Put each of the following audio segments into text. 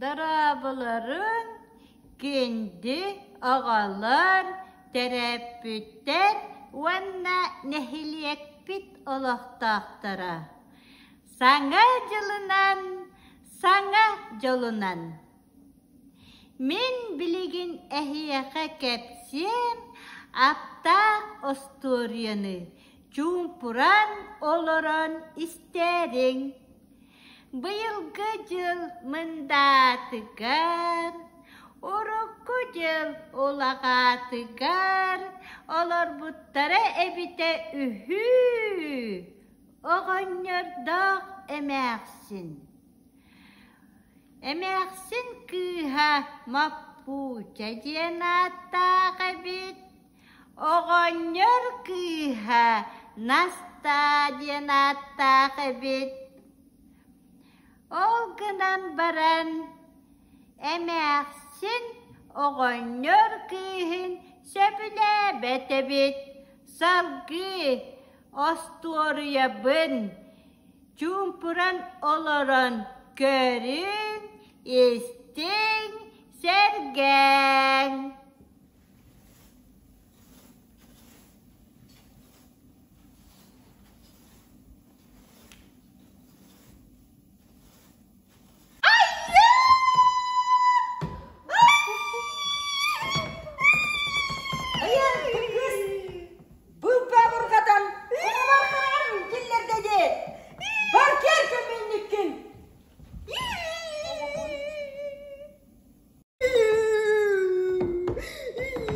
Дорооболорун, күндү оҕолор, төрөппүттэр уонна нэһилиэкпит олохтоохторо! Саҥа дьылынан, саҥа дьолунан! Мин билигин эһиэхэ кэпсиэм аптаах остуоруйаны, чуумпуран олорон истээриҥ. Быйылгы дьыл мындаатыгар, урукку дьыл улаҕаатыгар олорбуттара эбитэ үһү, оҕонньордоох эмээхсин. Эмээхсин кыыһа Маппууча диэн ааттаах эбит, оҕонньор кыыһа Настаа диэн ааттаах эбит. Ол гынан баран эмээхсин оҕонньор кыыһын сөбүлээбэт эбит. Салгыы остуоруйабын чуумпуран олорон көрүҥ, истиҥ, сэргээҥ. Быыбаргатан киллэрдэ дии. Бар кэл көмүннүккүн.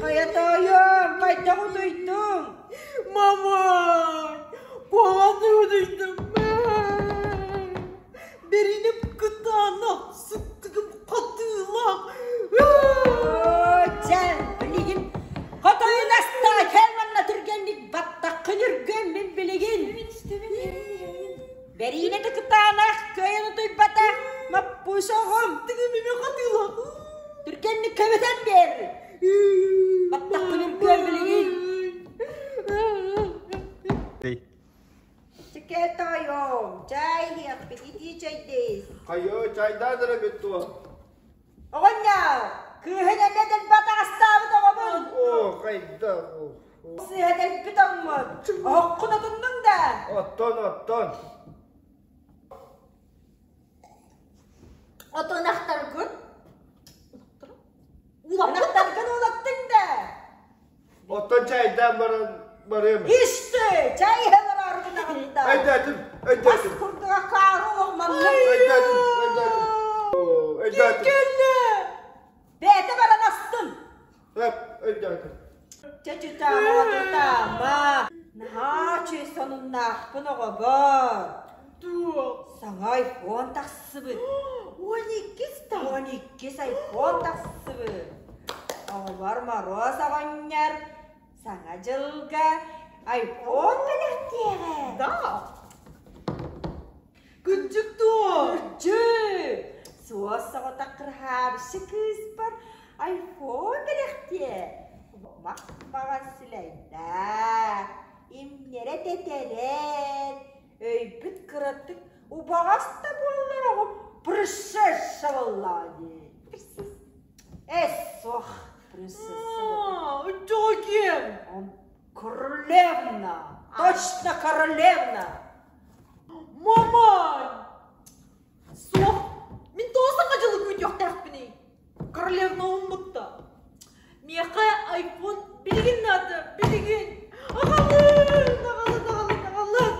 Хайа тоойуом, хайдах утуйдуҥ? Мама, куһаҕаннык утуйдум. Бэриним кытаанах, сыттыгым хатыылаах. Чэ, билигин хотойун астаа, кэл манна түргэнник баттаххын үргүөм мин билигин. Бэриинэтэ кытаанах, кыайан утуйбатах, Маппуйса оҕом. Сыттыгым эмиэ хатыылаах. Түргэнник көбүтэн биэр. Баттаххын үргүөм билигин. Чэкэ тоойуом, чай иһиэхпит, итии чэйдиис. Хайыы, чайдаан эрэ бүт дуо? Оҕонньоор, кыыһын эмиэ дэлби атаҕастаабыт оҕобун. Оо, хайдах? Сыыһа дэлби тоҥмут. Оһоххун отуннуҥ да? Оттон, оттон. Отунахтаргын? Ынахтаргын уулаттыҥ да? Оттон чайдаан баран барыам. Исти, чай иһэн барааргын аҕында. Өйдөөтүм, Бас өйдөөтүм. курдуга хаары олох маннык. Өйдөөтүм, өйдөөтүм. Өйдөөтүм. Кэллэ! Бэйэтэ баран астын. Өп, өйдөөтүм. Чэ-чүтаама, тутаама. Наһаа үчүгэй сонуннаахпын оҕобор. Туох? Саҥа айфон тахсыбыт. 12 та. 12 айфон тахсыбыт. Оҕолор Моруос оҕонньор Саҥа дьылга айфон бэлэхтиэҕэ. Да. Кырдьык дуо? Кырдьык! Суос соҕотох кырһаабышы кыыспар айфон бэлэхтиэ. Мах баҕас силэйдээх, имнэрэ тэтэрэн, өйбүт кыратык убаҕас да буоллар оҕом принцесса буоллаҕа дии. Эс суох принцесса. Тоҕо ким? Он королевна, точно королевна. Мамай! Суох, мин тоҕо саҥа дьылы күүтүөхтээхпиний? Королевна уммутта. Миэхэ айфон билигин наада, билигин. Аҕалын, аҕалын, аҕалын, аҕалын.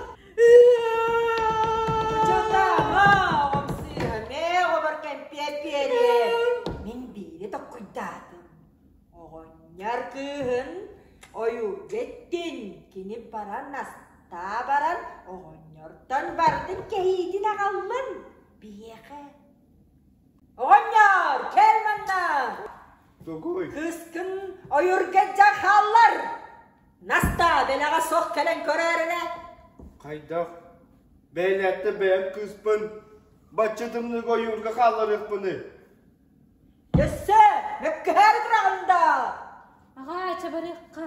Чутаама, оҕом сыыһа, мээ оҕобор кэмпиэт биэриэ. Мин биири токкуйдаатым. Оҕонньор кыыһын ойуурга эттин, кини баран астаа баран оҕонньортон бардын кэһиитин аҕаллын биһиэхэ. Оҕонньор, кэл манна! Тугуй? Кыыскын ойуурга илдьэ хааллар! Настаа дэлэҕэ суох кэлэн көрөөр эрэ. Хайдах? Бэйэлээттэ бэйэм кыыспын бачча тымныыга ойуурга хаалларыахпыный? Өссө мөккүһээри тураҕын да? Аҕаа, чэ барыахха.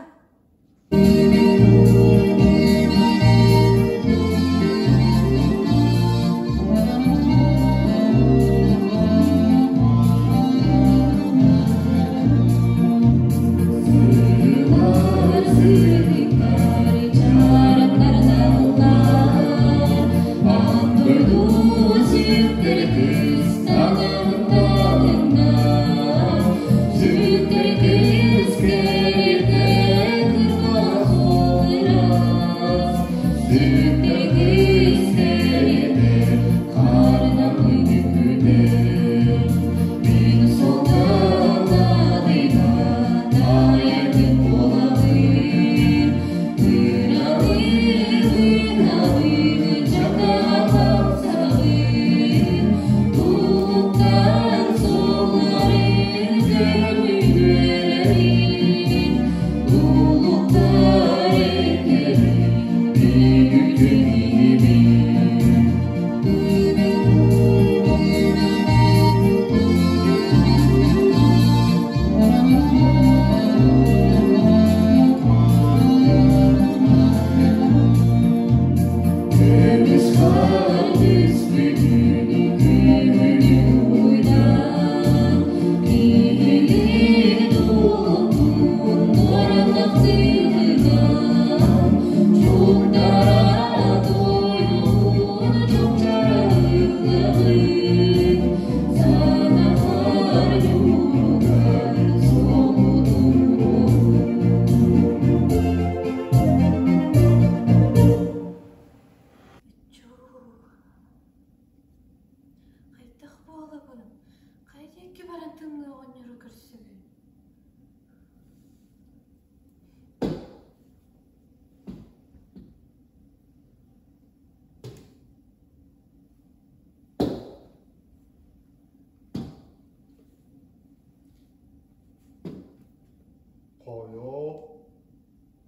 Хайа,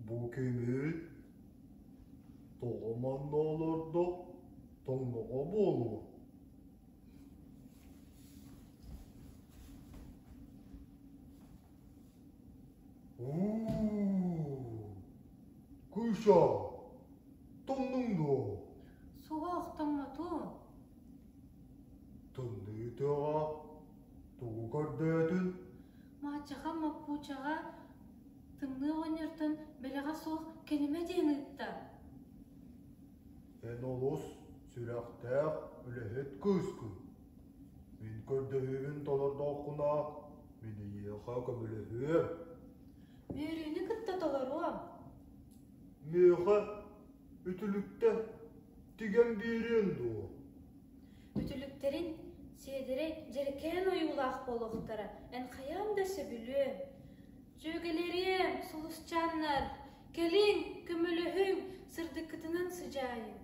бу кимий? Тоҕо манна олордо? Тоҥноҕо буолуо. Уу, Кыыша, тоҥнуҥ дуо? Суох, тоҥмотум. Тымныы тыаҕа тугу көрдөөтүн? Маачаха Моппуучаҕа Тымныы оҕонньортон бэлэҕэ суох кэлимэ диэн ыытта. Эн олус сүрэхтээх үлэһит кыыскын. Мин көрдөһүүбүн толордоххуна, мин эйиэхэ көмөлөһүөм. Үөрүүнү кытта толоруом. Миэхэ үтүлүктэ тигэн биэриэн дуо? Үтүлүктэрин сиэдэрэй дьэрэкээн ойуулаах буолуохтара, эн хайаан да сөбүлүөҥ. Дьүөгэлэриэм, сулусчааннар, кэлиҥ, көмөлөһүҥ, сырдыккытынан сыдьаайыҥ.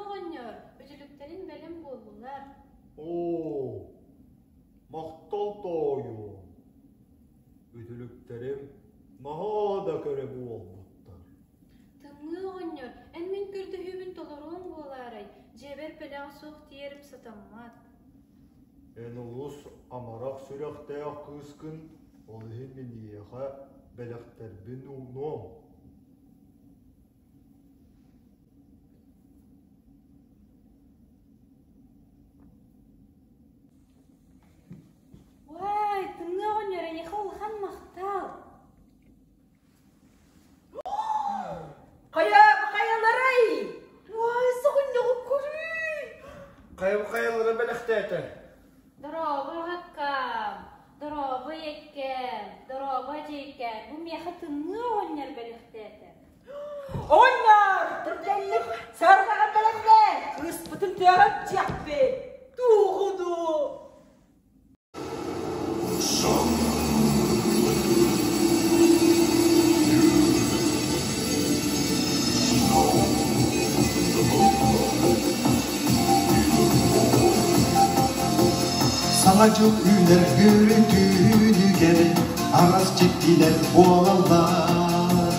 Оҕонньор, үтүлүктэрин бэлэм буоллулар. Оо, махтал тоойуом. Үтүлүктэрим наһаа да кэрэ буолбуттар. Тымныы оҕонньор, эн мин көрдөһүүбүн толоруоҥ буолаарай, дьиэбэр бэлэҕэ суох тиийэрим сатаммат. Эн олус амарах сүрэхтээх кыыскын, ол иһин мин эйиэхэ бэлэхтэрбин уунуом. Уай, тымныы оҕонньор, эйиэхэ улахан махтал! Хайа, хайаларай? Уай, соҕунньоҕу көрүй! Хайа хайалара бэлэхтээтэ? Дорообо, аҕаккам! Дорообо, ийэккэм! Дорообо, эдьиийкэм! Бу миэхэ тымныы оҕонньор бэлэхтээтэ. Оҕонньор, түргэнник сардаҕа бэлэмнээ! Кыыспытын тыаҕа дьиэхпит! Туоҕу дуу? Саҥа дьыл үүнэр үөрүүтүнүгэр араас дьиктилэр буолаллар.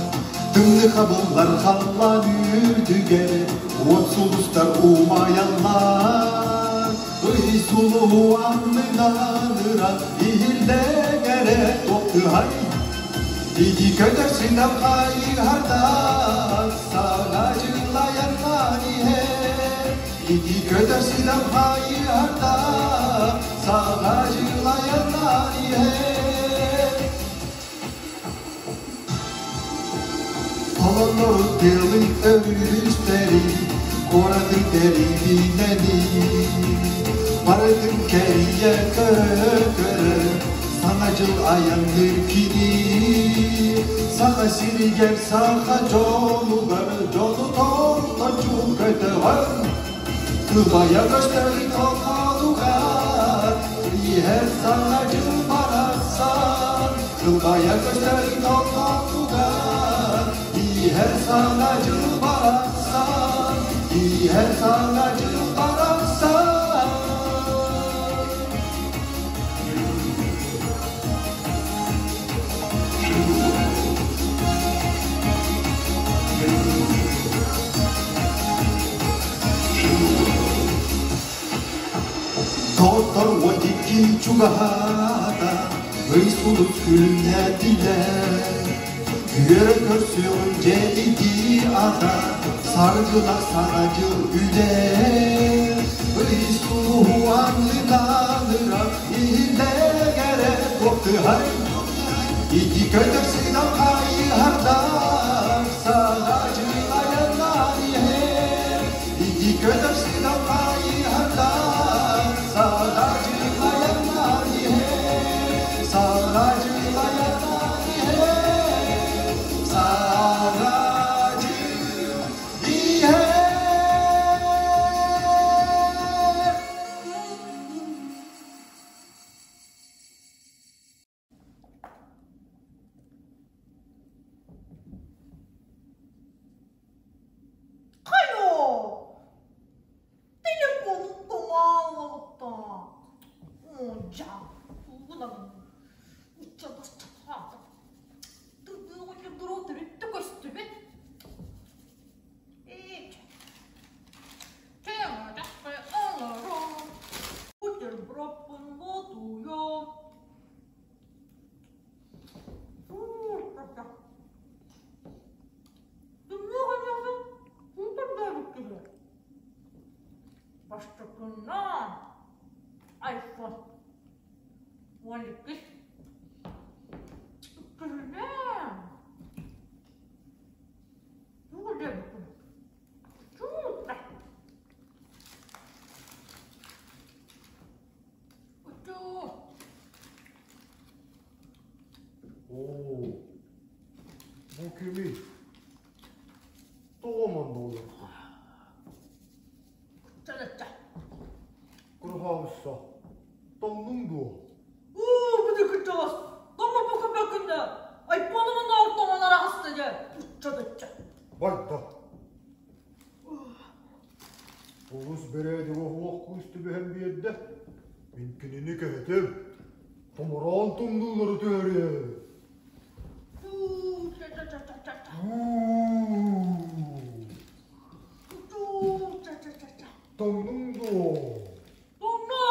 Тымныы хабыллар халлаан үрдүгэр уот сулустар умайаллар. Ый сулуһу аннынан ыран иһиллэн эрэ туохтуһай. Ити көтөр сыдам хайыһардаах саҥа дьыл айаннаан иһэр. Ити көтөр сыдам хайыһардаах саҥа дьыл айаннаан иһэр. Толоннору тыалын өрүстэри, куоратын дэриэбинэни барытын кэрийэ көрө-көрө саҥа дьыл айанныыр кини. Саха сиригэр саха дьонугар дьону торточчу көтөҕөр, кылбайа көстөр толхонугар, иһэр саҥа дьыл барахсан. Кылбайа көстөр толхонугар, иһэр саҥа дьыл барахсан, иһэр саҥа дьыл барахсан. Доттор уон икки чугаһаата, ый сулус күлүмнээтилэр. Үөрэ көрсүөҕүн дьэ ити ата, саргылах саҥа дьыл үлэр. Ый сулуһу аннынаныра, иһиллэгэрэ туохтыһар. Ити көтөр сыдам хайыһардар, саҥа дьыл айаннаан иһэр. Ити көтөр сыдам хайыһардар, саҥа дьыл айаннаан иһэр. Саҥа дьыл айаннаан иһэр. Саҥа дьыл иһэр. Хайа! Телефонун тоҥооллубуттаа. Уонча, гынан Тымныы төрүттэ көстүбэт. Бастакынан айфон 12 иккиһинэн тугу диэбиккин чуутта учуу Оо, бу кимий? Тоҕо манна олордо? Чалачча Кырһаабысса, тоҥнуҥ дуо? Уу, бу кырдьаҕас, тоҥмо бу көпөкүннэ, айпонумун ортоҥон араҕаста дьэ, учча-дачча. Барда. Олус бэрээдэгэ суох кыыс түбэһэн биэрдэ. Мин кинини кэһэтим. Томороон тумнуулары түһэриэм. Уу, ча-ча-ча-ча-ча. Уу. Уу, ча-ча-ча-ча. Тоҥнуҥ дуо? Тоҥно!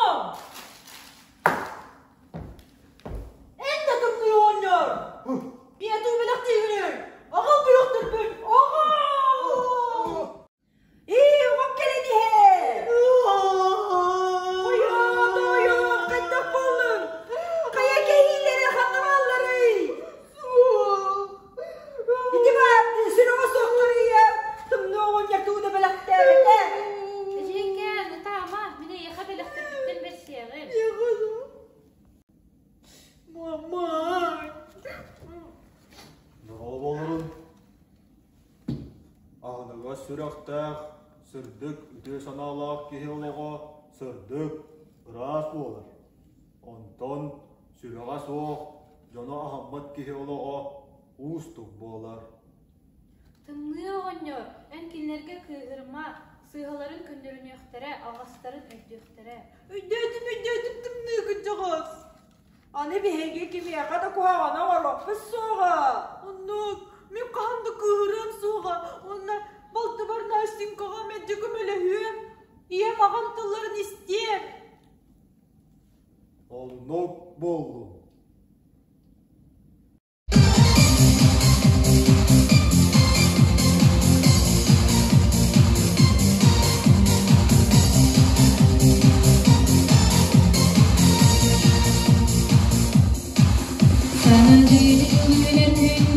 Эн да тымныы оҕонньор! Биэтүү бэлэхтиигинэй! Аҕал бөлөхтөрбүн! Аҕал! Ии, оҕом кэлэн иһэр! Ойоо, тоойуом, хайдах буоллуҥ? Хайа кэһиилэрэ ханна баалларый? Ити баар, сүрэҕэ суох харыйа, тымныы оҕонньор тугу да бэлэхтээбэтэ. Эдьиийкээн, ытаама, мин эйиэхэ бэлэхтэрбиттэн бэрсиэҕим. Мама! Дорооболорун. Аһыныгас сүрэхтээх, сырдык, үтүө санаалаах киһи олоҕо сырдык, ыраас буолар. Онтон сүрэҕэ суох, дьону аһаммат киһи олоҕо уустук буолар. Тымныы оҕонньор, эн кинилэргэ кыыһырыма, сыыһаларын көннөрүнүөхтэрэ, алҕастарын өйдүөхтэрэ. Өйдөөтүм, өйдөөтүм тымныы кырдьаҕас. Аны биһиги кимиэхэ да куһаҕаны оҥоруохпут суоҕа. Оннук, мин хаһан да кыыһырыам суоҕа уонна балтыбар Настенькаҕа мэлдьи көмөлөһүөм, ийэм аҕам тылларын истиэм. Оннук буоллун. Саҥа дьыл үүнэр күн